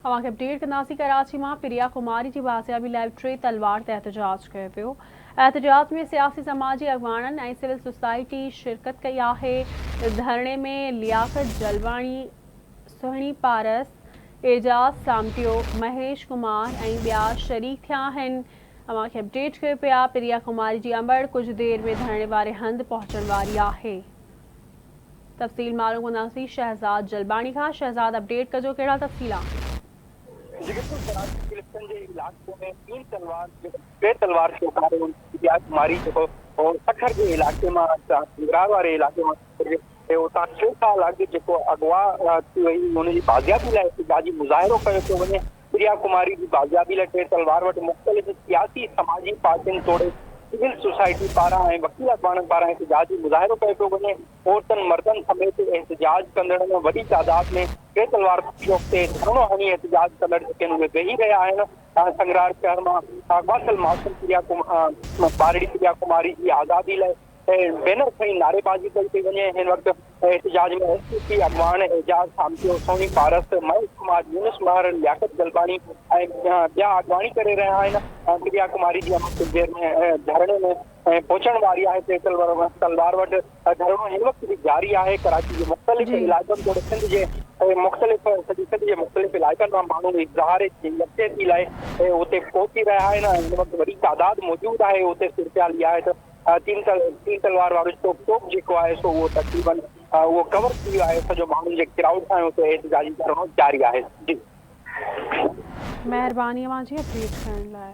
اوهان کي اپڊيٽ ڪنداسين ڪراچي مان پريا ڪماري جي بازيابي لاء ٽي تلوار تي احتجاج ڪيو ويو. احتجاج ۾ سياسي سماجي اڳواڻن ۽ سول سوسائٽي شرڪت ڪئي آهي. ڌرڻي ۾ لياقت جلواڻي، سهڻي پارس، اعجاز سامٽيو، مهيش ڪمار ۽ ٻيا شريڪ ٿيا آهن. اوهان کي اپڊيٽ ڪيو پيا پريا ڪماري جي امڙ ڪجهه دير ۾ ڌرڻي واري هنڌ پهچڻ واري آهي. تفصيل معلوم ڪنداسين شهزاد جلباڻي کان شهزاد اپڊيٽ ڪجو ڪهڙا تفصيل آهن. جي بلڪل ڪراچي ڪلفٽن جي علائقي ۾ تين تلوار ٽي تلوار چوڪاري پريا ڪماري جيڪو سکر جي علائقي مان ننگرهار واري علائقي مان اتان ٽي سال اڳ جيڪو اغوا ٿي وئي هئي ان جي بازيابي لاء احتجاجي مظاهرو ڪيو پيو وڃي پريا ڪماري جي بازيابي لاء ٽي تلوار وٽ مختلف سياسي سماجي پارٽين توڙي سول سوسائٽي پاران ۽ وڪيل اڳواڻن پاران احتجاجي مظاهرو ڪيو پيو وڃي. عورتن مردن سميت احتجاج ڪندڙن وڏي تعداد ۾ ٽي تلوار چوڪ تي ڌرڻو هڻي احتجاج ڪندڙ جيڪي آهن اهي ويهي رهيا آهن. سنگرار شهر مان اغوا ٿيل معصوم پريا ٻارڙي پريا ڪماري جي آزادي لاء بينر کڻي نعريبازي ڪئي پئي وڃي. هن وقت احتجاج ۾ ايس ٽي پي اڳواڻ اعجاز سامٽيو، سهڻي پارس، مهيش ڪمار، يونس مهر، لياقت گلباڻي ۽ ٻيا اڳواڻي ڪري رهيا آهن. پريا ڪماري جي امڙ ڪجهه دير ۾ ڌرڻي ۾ پهچڻ واري آهي. ٽي تلوار وٽ ڌرڻو هن وقت به جاري آهي. ڪراچي جي مختلف علائقن توڙي سنڌ جي مختلف سڄي سنڌ جي مختلف علائقن مان ماڻهو اظهار يڪجهتي لاء اتي پهچي رهيا آهن ۽ هن وقت وڏي تعداد موجود آهي. اتي صورتحال اها آهي ته تين تلوار وارو چوڪ چوڪ جيڪو آهي سو اهو تقريبن اهو ڪور ٿي ويو آهي سڄو ماڻهن جي ڪرائوڊ سان اتي احتجاجي ڌرڻو جاري آهي جي. مهرباني اوهان جي اپڊيٽ ڪرڻ لاء.